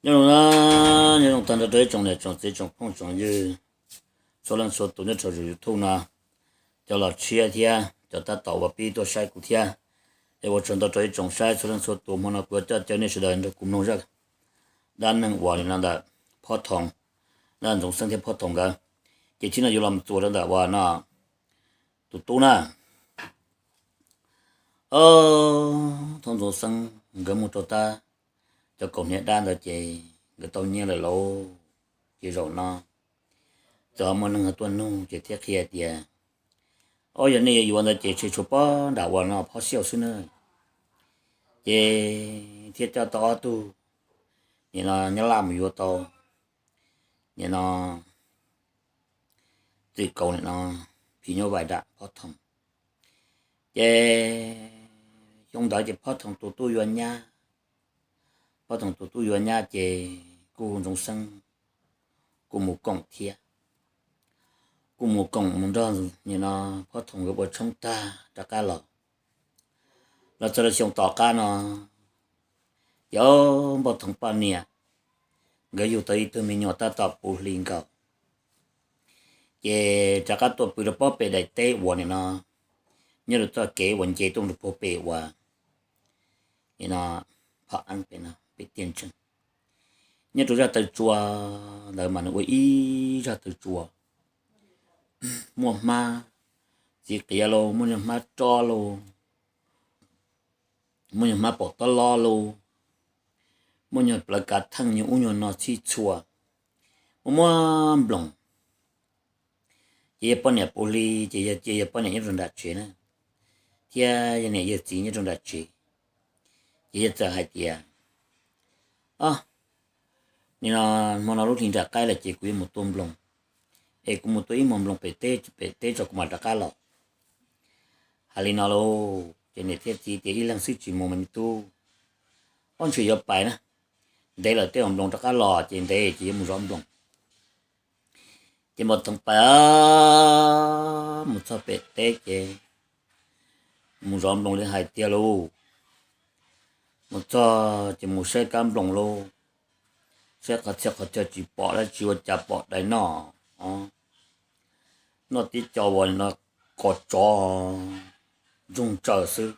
Nyob zoo na, nyob zoo tag nrho rau ib tsoom niam tsoom txiv tsoom phooj tsoom ywg txhua leej txhua tus nyob rau saum YouTube no, cov los tshiab thiab cov tab tom uas pib tuaj saib kuv thiab. Es ua tsaug ntau rau ib tsoom saib txhua leej txhua tus, hmo no kuv yuav coj caw nej sawv daws nrog kuv mloog zaj dab neeg uas nim no ntawm Phob Thoom, Ntxoov Xeeb thiab Phob Thoom nkawd. Ces txij no yuav los txuas rau ntawm uas no tus tub na, Thoob Ntxoov Xeeb nkawd mus rau tab cov kaum hniav dab ntawd ces nkawd tau nyiaj lawm lauj. Ces zaum no txawm ho muaj neeg tuaj nug ces thiaj qhia tias, Ob, yog nej yuav yuav ntawd ces tsheb tshuav pob nram uas no Phob Xiaus xwb na. Ces thiaj coj tau ob tug nim no Nyab Laj mus yuav tau nim no txwm kaus nim no phim nyuj vais nram Phob Thoom. Ces xyoo ntawd ces Phob Thoom tus tub yuav nyab, Phob Thoom tus tub yuav nyab ces kuj Ntxoov Xeeb kuj mus koom thiab, kuj mus koom mus nrog nim no Phob Thoom nkawd ua tshoob tag rov qab los. Los txog rau xyoo tom qab no, ces Npauj Thoom poj niam nkawd yug tau ib tug me nyuam tab tom puv hli nkaus. Ces rov qab tuaj pw rau pob pem daim teb uas nim no nyob rau txoj kev uas nce tuaj rau puag pem uas nim no phom eeb pem no pem tiaj ntseeg. Nyob rau zaj taw tsua ntawd mas nws ua ib zaj taw tsua muaj hmab txiv qiav lauj, muaj nyuag hmab rob lauj, muaj nyuag hmab pom tob lob lauj, muaj nyuag plawv kav theej nyuag ub nyuag no txhij txhua, muaj muaj nploos. Ces yog poj niam puv hli ces yog, ces yog poj niam nyob rau nram tsev na, thiab yog niam yog txiv nyob rau nram tsev. Ces yog txawm hais tias, Ob, nim no hmo no lub hli nram qaib lawm ces kuv yuav mus tua nploos, es kuv mus tua ib hmos nploos pem teb, pem teb tso kuv mam rov qab los. Hais li no lauj, ces niam thiab txiv tias, Ib leeg xwb tsis mus mas me tub, ob, ntshe yuav pais na, ntev lawm tej zaum nploos rov qab los ces ntev ces yuav mus zov nploos. Ces Npauj Thoom pais mus txog pem teb ces mus zov nploos li hais tiag lauj. Mus txog ces mus saib kab nploos lauj, saib qhov txhia qhov chaw tsis pom dab tsi, ua cas pom dais noj, noj tib co uas no qos tsov ntsoog tsaws xwb.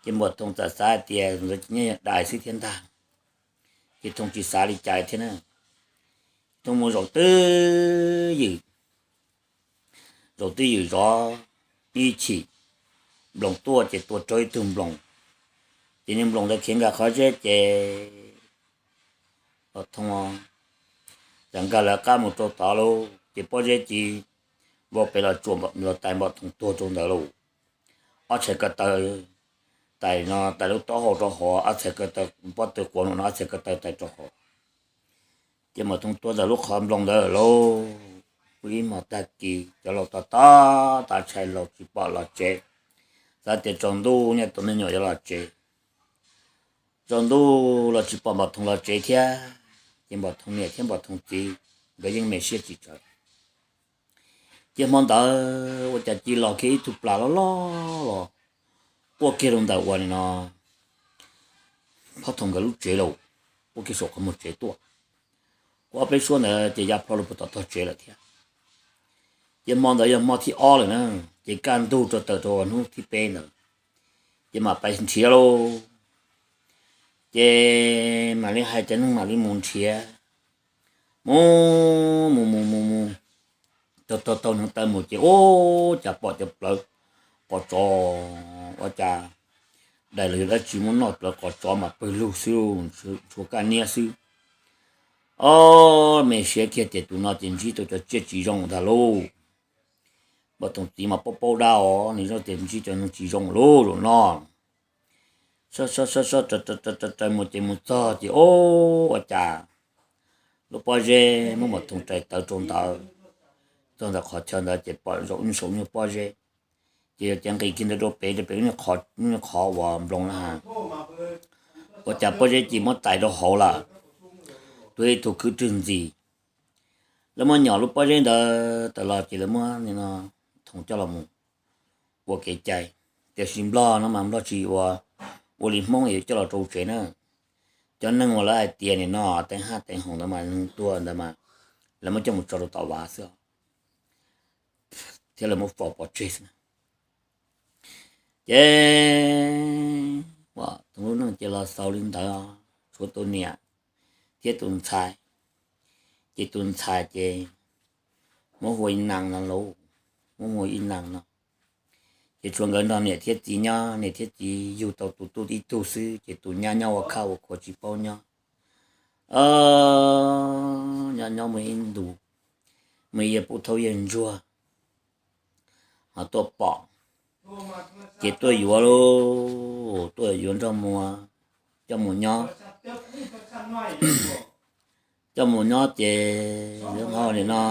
Ces Npauj Thoom txawm xav hais tias nkawd ces nyob yog dais xwb thiab ntag. Ces Thoom tsis xav li cas thiab na. Thoom mus zaum twj ywm, zaum twj ywm zov ib chim, nploos tuaj ces tua raug ib tug nploos, ces niag nploos ntawd khiav nkag qhov zeb ces Npauj Thoom txawm nkag lawv qab mus rau tod lauj, ces pob zeb ci vau pem los tsuam los tais Npauj Thoom tuag rau ntawd lauj. Ob txhais ko taw tais no tais lub taub hau rau hauv, ob txhais ko taw pob tw quav no no ob txhais ko taw tais rau hauv. Ces Npauj Thoom tuag ntawm lub qhov nploos ntawd lauj. Ib hmos tag kis cov laus tos tos tav tshais los tsis pom los tsev, xav tias tsaus ntuj niaj tus me nyuam yuav los tsev. Tsaus ntuj los tsis pom Npauj Thoom los tsev thiab, ces Npauj Thoom niam thiab Npauj Thoom txiv nkawd yeej me siab tsis tsawg. Ces hmo ntawd ua cas ci los kiag ib tug plas loj loj los quaj kiag rau ntawm uas nim no Phob Thoom nkawd lub tsev lauj, quaj kiag saum qhov muag tsev tuaj. Quaj ob peb suab ntawd ces ya plho lug puag tom tog tsev lawm thiab. Ces hmo ntawd yog hmo thib ob lawm na, ces kaj ntug rau tawm rau hnub thib peb ntawd, ces mam pais nrhiav lauj. Ces mam li hais cov neeg mam li mus nrhiav, mus mus mus mus mus, taug taug taug hneev taw mus ces ua cas pom cov plawv qos tsov, ua cas dais los yog dab tsi muab noj plawv qos tsov mas pawg lug xwb, tshuav kaj niab xwb. Ob, me siab kiag tias tus no ces ntsib tau cov tsiaj tsis zoo ntag lauj. Npauj Thoom txiv mas paub paub dab os, nws zoo tias ntsib cov neeg tsis zoo lauj zaum no. Sab sab sab sab raws raws mus ces mus txog ces ua cas lub pob zeb muab Npauj Thoom rais tawv rau ntawd. Txog ntawm qhov chaw ntawd ces pom zaum ib saum nyuag pob zeb, ces yog ces nqis kiag ntawd rau pem rau pem lub nyuag qhov uas nploos na has, ua cas pob zeb ci muab tais rau hauv lawm, tuag ib tug khwb rwg ntxis. Lawv muab nyom lub pob zeb ntawd tawm los ces lawv muab Thoom coj los mus ua kev cai, tiam sis Nplog no mas Nplog tsis ua, ua li Hmoob yuav coj los rau tsev na. cov neeg uas lawv hais tias nim no teev haj teev hoom ntawd mas neeg tuag ntawd mas lawv muab coj mus tso rau tom vaj xwb thiab lawv muab faus pov tseg xwb. Ces ua tau lub neej ces los xaus li ntawd, tshuav tus niam thiab tus ntxhais. Ces tus ntxhais ces muab hu ua Ib Nees no lauj, muab hu ua Ib Nees no. Ces tshuav nkawd nrog niam thiab txiv nyob, niam thiab txiv yug tau tus tub tib tug xwb, ces tus nyab nyob ua khaj ua khuav tsis paub nyob. Nyob nyob muaj ib ntus, muaj ib yawg pub thaub yawg ntsuag ho tuaj pom, ces tuaj yuav lauj, tuaj yuav nrog Muas coj mus nyob. Coj mus nyob ces lawv ho nim no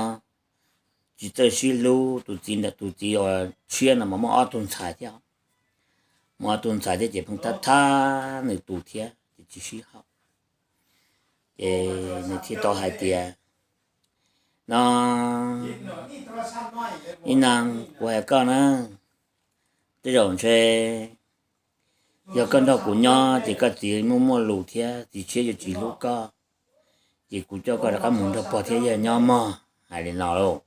tsis txawj sib hlub, tus txiv ntawd, tus txiv uas tshiab no mas muaj ob tug ntxhais thiab, muaj ob tug ntxhais thiab ces pheej thab thab nws tus thiab ces tsis sib haum. Ces nws thiaj tau hais tias, no, Ib Nees, kuv hais koj na, tej zaum ntshe yog koj nrog kuv nyob ces koj txiv muaj muaj lus thiab txiv tshiab yuav tsis hlub koj, ces kuv coj koj rov qab mus nrog pog thiab yawg nyob mog. Hais li no lauj.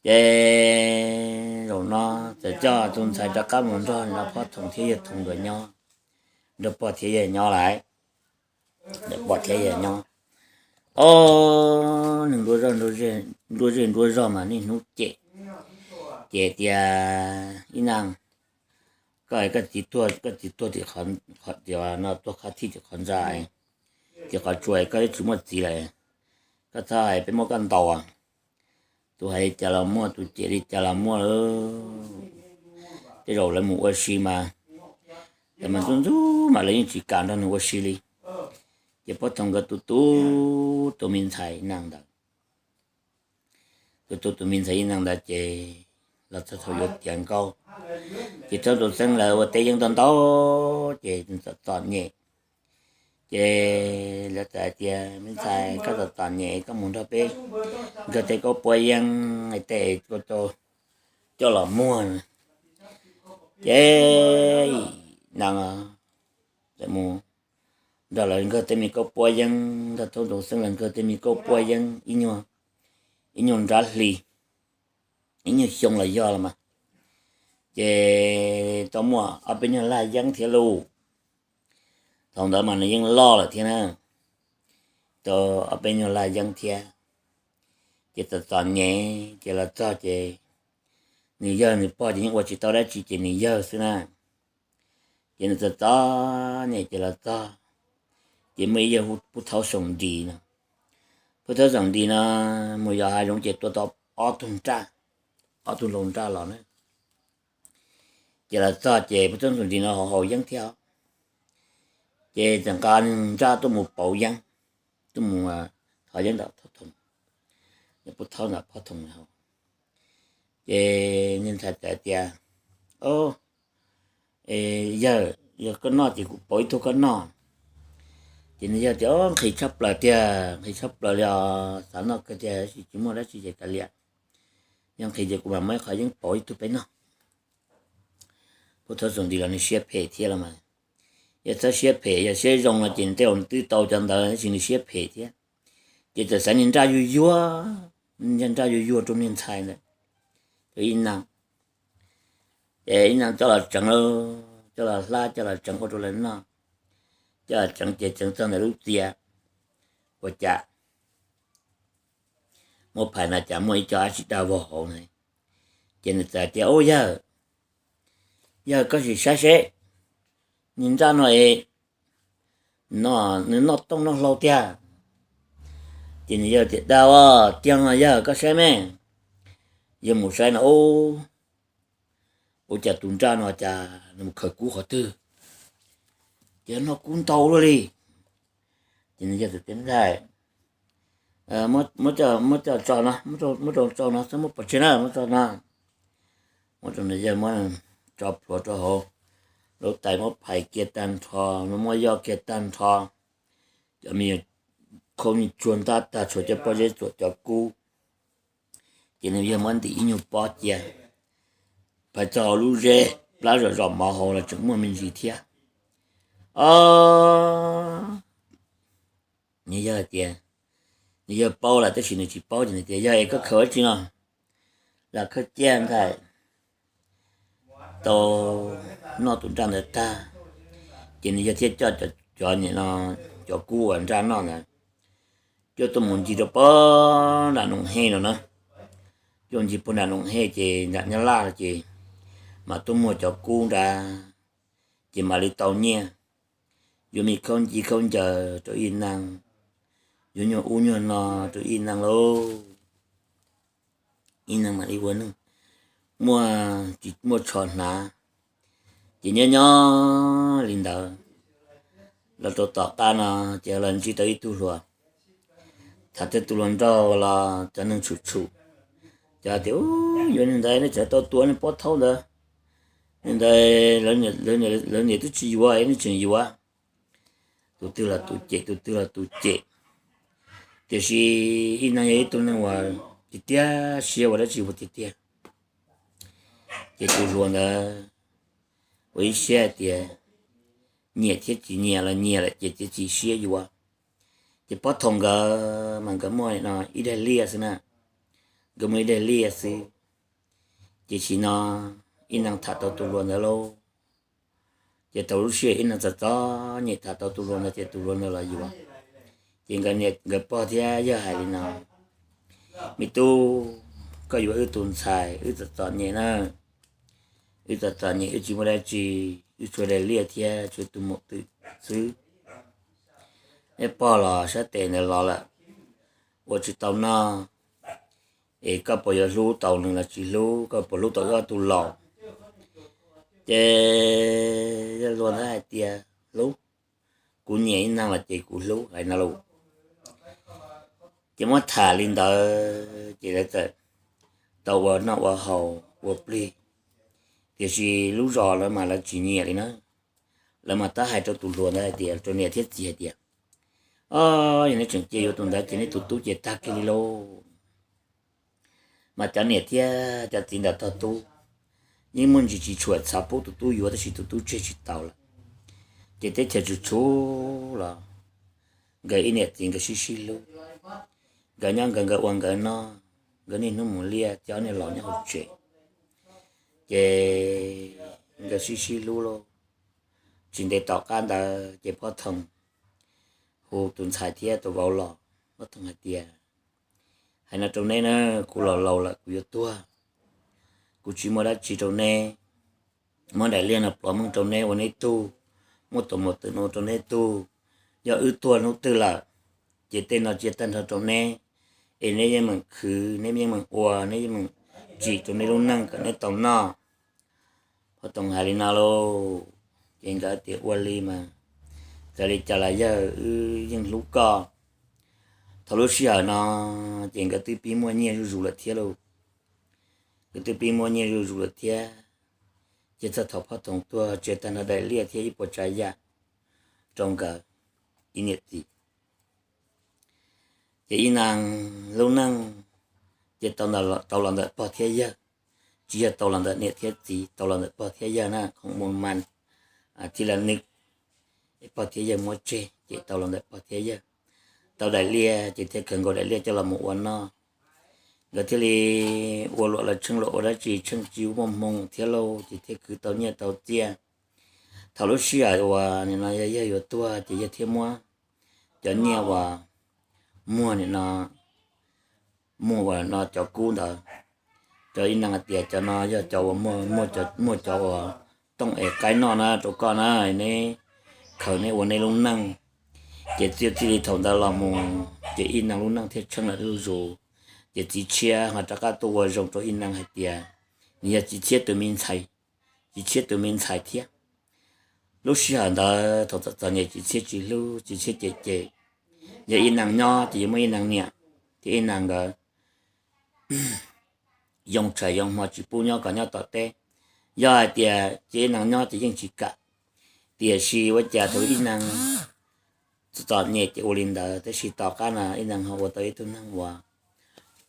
Ces zaum no txawm coj tus ntxhais rov qab mus nrog pog Thoom thiab yawg Thoom nkawd nyob, nrog pog thiab yawg nyob lawm, nrog pog thiab yawg nyob. Ob neeg nruab zej nruab zog mas niaj hnub cem, ces tias, Ib Nees, koj, koj txiv tuag, koj txiv tuag tim qhov, tim no tuag qhov thij tim qhov ntxa, tim qhov tsua, koj twb tsis muaj txiv lawm, koj txhob hais peb muab koj ntaus. Tus hais li cas los muaj, tus cem li cas los muaj. Tej zaum lawv mus ua si mas, mas ntxub ntxub mas lawv yeej tsis kam nrog nws ua si li. Ces pog Thoom nkawd tu tu tus me ntxhais Ib Nees ntawd, tu tu tus me ntxhais Ib Nees ntawd ces los txog thaum yuav tiav nkauj, ces Thoob Tus Xeeb lawv ua teb yeeb ntau ntau, ces txom txom nyem. Ces lawv txawm hais tias, Me ntxhais, koj txom txom nyem, koj mus nrog peb nkag tej kaub puab yeeb es tej coj los muag. Ces Ib Nees txawm mus nrog lawv nkag tej me kaub puab yeeb, nrog Thoob Tus Xeeb lawv nkag tej me kaub puab yeeb ib nyuag nrab hli, ib nyuag xyoo los yog los mas. Ces tau muaj ob peb nyuag laj yeeb thiab lauj. Thaum ntawd mas nws yeej loj lawm thiab na, tau ob peb nyuag laj yeeb thiab. Ces txom txom nyem ces los txog ces nws yawg nws pog ces yeej ua tsis tau dab tsi ces nws yawg xwb na. Ces nws txom txom nyem ces los txog, ces muaj ib yawg hu Pub Thaub Xoom Nris no. Pub Thaub Xoom Nris no mus yos hav zoov ces tua tau ob tug nraj, ob tug hlau nraj los na. Ces los txog ces Pub Thaub Xoom Nris no haus haus yeeb thiab, ces txawm nqa nws nraj tuaj mus pauv yeeb, tuaj mus thov yeeb ntawm Thoob Thoom, Pub Thaub ntawm Thoob Thoom haus. Ces nws ntxhais txawm tias, Yawg, yog koj noj ces kuv pauv ib tug koj noj. Ces nws yawg tias, Nqhis tshaj plaws tiag, nqhis tshab plaws li os, xav noj kawg tiag tab sis tsis muaj dab tsi ces kav liam. Yog nqhis ces kuv mam muab ib qho yeeb pauv ib tug peb noj. Pub Thaub Xoom Nris los nws siab phem thiab los mas. Yog txhob siab phem, yog siab zoo no ces nws tej zaum nws twb tau cov ntawd tab sis nws siab phem thiab. Ces txawm xaiv nws nraj yuag yuag, nraj yuag yuag rau niag ntxhais ntawd, rau Ib Nees. Ces Ib Nees coj los tsev, coj los hlab, coj los tsev ua rau lawv noj. Coj los tsev ces tsev txog ntawm lub txias, ua cas muab phais na cas muaj ib co dab tsi dag vog hauv na. Ces nws txawm tias, Ub yawg, yawg koj sim saib seb, niag nraj no es nws noj tooj noj hlau tiag. Ces nws yawg tias, Dag os, tiag os yawg, koj saib me. Yawg mus saib no, ub, ua cas tus nraj no cas nws mus khaws kub qhov twg, ces noj kub ntau luaj li. Ces nws yawg tias, Ntxhais, muab coj tso no, muab rau tso no, txhob muab pov tseg na, muab tso no. Muab rau nws yawg muab tso plhuav rau hauv lub tais, muab phais kiag tag nrho, muab yoj kiag tag nrho, cov me nyuam khaub me nyuam tsuag ntab tag, tshuav cov pob zeb txuam cov kub. Ces nws yawg muab ntim ib nyuag pob cia, phais txog hauv lub zeb, plab zom zom mov hauv los tseem muaj me ntsis thiab. Ob, nws yog hais tias, nws yog paub lawm tab sis nws tsis paub ces nws tias, Yog es koj khaws dab tsi no? Los khaws ciaj ntag. Tau noj tus nraj ntawd tag, ces nws yog thiaj coj cov, cov kub uas nraj noj ntawd coj tuaj mus ncig rau pog nram Noom Hej no na. Coj ncig pog nram Noom Hej ces nram Nyab Laj ces mam tuaj muag cov kub nrad, ces mam li tau nyiaj, yuav me khaub ncig khaub ncaws rau ib neeg, yuav nyuag ub nyuag no rau ib neeg lauj. Ib neeg mam li ua neeg muaj, tsis muaj tsho hnav. Ces nyob nyob li ntawd los rau tom qab no ces los ntsib tau ib tug hluas, tham tau tus hluas nraug los cov neeg tshum tshum, cov tias, Yuav li ntawd nej tseem tau tua nej pob thaub ntawd, li ntawd lawv niam twb tsis yuav nej tseem yuav. Tus twg los tus cem, tus twg los tus cem, tiam sis ib neeg yog ib tug neeg uas tiag tiag siab ua dab tsi ua tiag tiag. Ces tus hluas ntawd ua ib siab hais tias nyiam thiab tsis nyiam los nyiam lawm ces txiav txim siab yuav. Ces Pob Thoom nkawd mas nkawd muaj no ib daim liaj xwb na, nkawd muaj ib daim liaj xwb. Ces sim no ib neeg tham tau tus hluas ntawd lauj, ces tau lub sij hawm ib neeg txom txom nyem tham tau tus hluas ntawd ces tus hluas ntawd los yuav. Ces nkawd pog thiab yawg hais li no, Me tub, koj yuav wb tus ntxhais wb txom txom nyem na, wb txom txom nyem wb tsis muaj dab tsi, wb tshuav daim liaj thiab tshuav tus maum twm xwb. Neb pog los sab tes ntawd los lawm, ua tsis tau noj, es koj puas yuav hlub tau nws los tsis hlub, koj puas hlub tau wb ob tug laus? Ces yawg hluas ntawd hais tias, Hlub, kuv nyiam ib neeg los ces kuv hlub, hais no lauj. Ces muab tham li ntawd ces lawv txawm tau ua noj ua haus ua plig, tiam sis lub zos lawv mas lawv tsis nyiam li na. Lawv mas tab hais rau tus hluas ntawd hais tias, rau niam thiab txiv hais tias, Ob, yog neb tseem cia yuav tus ntawd ces neb tus tub ces tag kiag li lauj. Mas cov niam thiab cov txiv ntawm tog tub yeej muaj ntsis tsis tshua xav pub tus tub yuav tab sis tus tub tseg tsis tau lawm. Ces teb chaws tsuj tsuj los nkawd ib niam txiv nkawd sib sib hlub, nkawd nyob nkawd, nkawd ua nkawd noj, nkawd niaj hnub mus liaj, coj niag laus nyob hauv tsev. Ces nkawd sib sib hlub lauj. Tsis ntev tom qab ntawd ces Pob Thoom hu tus ntxhais thiab tus vauv los, Pob Thoom hais tias, Hais no rau neb na, kuv los laus lawm kuv yuav tuag, kuv tsis muaj dab tsi rau neb. Muab daim liaj no pluav meej rau neb ua neb tug, muab tus maum twm no rau neb tug. Yog wb tuag hnub twg lawm, ces tej no cia tag nrho rau neb, es neb yeej meem khwv, neb yeej meem ua, neb yeej meem tsim rau neb lub neej kom neb tau noj. Pob Thoom hais li no lauj, ces nkawd tias, Ua li mas, txawm li cas los yawg wb yeej hlub koj. Thaum lub sij hawm no ces nkawd twb pib muaj nyiaj zuj zus lawm thiab lauj. Nkawd twb pib muaj nyiaj zuj zus lawm thiab. Ces txog thaum Pob Thoom tuag tseg tag nrho daim liaj thiab ib puas tsav yam rau nkawd ib niam txiv. Ces ib neeg lub neej ces tau los ntawm pog thiab yawg, tsis yog tau los ntawm niam thiab txiv, tau los ntawm pog thiab yawg na, khoom mus mas thiaj li nws, pog thiab yawg muab tseg ces tau los ntawm pog thiab yawg. Tau daim liaj ces thiaj khaws nkaus daim liaj coj los mus ua noj. Nkawd thiaj li ua luam los tsheej luam ua dab tsi tsheej tsis muaj hmoo thiab lauj, ces thiaj khwv tau nyiaj tau txiaj. Thaum lub sij hawm uas nim no yog yawg yuav tuag ces yawg thiaj muab cov nyiaj uas muag nim no, muag uas no cov kub ntawd, cov ib neeg hais tias cov no yog cov uas muag, muag cov uas tooj es qaib noj na rau koj na, neb khaws neb ua neb lub neej. Ces txij, txij li thaum ntawd los mus ces ib neeg lub neej thiaj tsheej lawm zuj zus. Ces txiv tshiab ho rov qab tuaj ua zoo rau ib neeg hais tias nws yog txiv tshiab tus me ntxhais, txiv tshiab tus me ntxhais thiab. Lub sij hawm ntawd thaum txom txom nyem txiv tshiab tsis hlub, txiv tshiab cem cem, yog ib neeg nyob ces yuav muaj ib neeg niam thiab ib neeg nkawd yoo tshais yoo hmo tsis pub nyob kom nyob tom teb. Yog hais tias cia ib neeg nyob ces yeej tsis kam. Tiam sis ua cas thaum ib neeg txom nyem ces ua li ntawd, tab sis tom qab no ib neeg ho ua tau ib tug neeg uas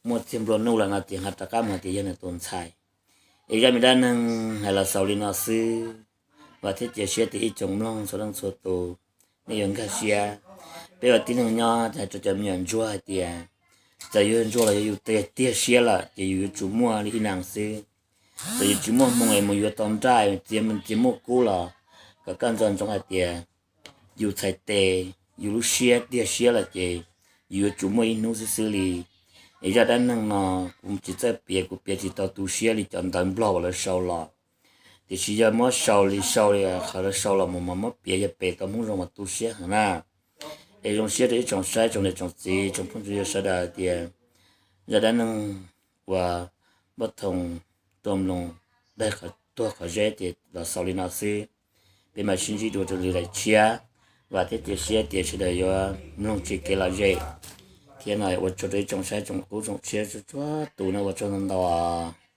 muaj txiag nplua nuj lawm no ces ho rov qab mus hais tias yog nws tus ntxhais. Es zaj me dab neeg hais los xaus li no xwb. Vam thiab cia siab tias ib tsoom mloog txhua leej txhua tus nej yuav nkag siab. Peb ua tib neeg nyob hais rau cov me nyuam ntsuag hais tias, txawm yus ntsuag los yog yus tiag tiag siab lawm ces yus yuav tsum muaj li ib naj xwb. Txawm yus tsis muaj hmoo es mus yuav tau nraj, txiav muaj kub los kom koj nco ntsoov hais tias yus txhais tes, yus lub siab tiag siab lawm ces yus yuav tsum muaj ib hnub xwb xwb li. Es zaj dab neeg no kuv tsis txawj piav, kuv piav tsis tau tu siab li cov ntawv Nplog uas lawv sau los, tiam sis yog muab sau li sau li qhov lawv sau los mus mas muab piav yog pem tau Hmoob zoo mas tu siab heev na. Es zoo siab rau ib tsoom saib, tsoom niam tsoom txiv, tsoom phooj ywg sawv daws tias zaj dab neeg uas Npoj Thoo tuag mloog, daig qhov tuag qhov zeb ces los xaus li no xwb. Peb mam sib ntsib dua rau lwm daim tshiab. Vam thiab cia siab tias sawv daws yuav mloog tsis kev lom zem thiab no. Ua tsaug rau ib tsoom saib, tsoom qub tsoom tshiab txhua txhua tus no, ua tsaug ntau ntau.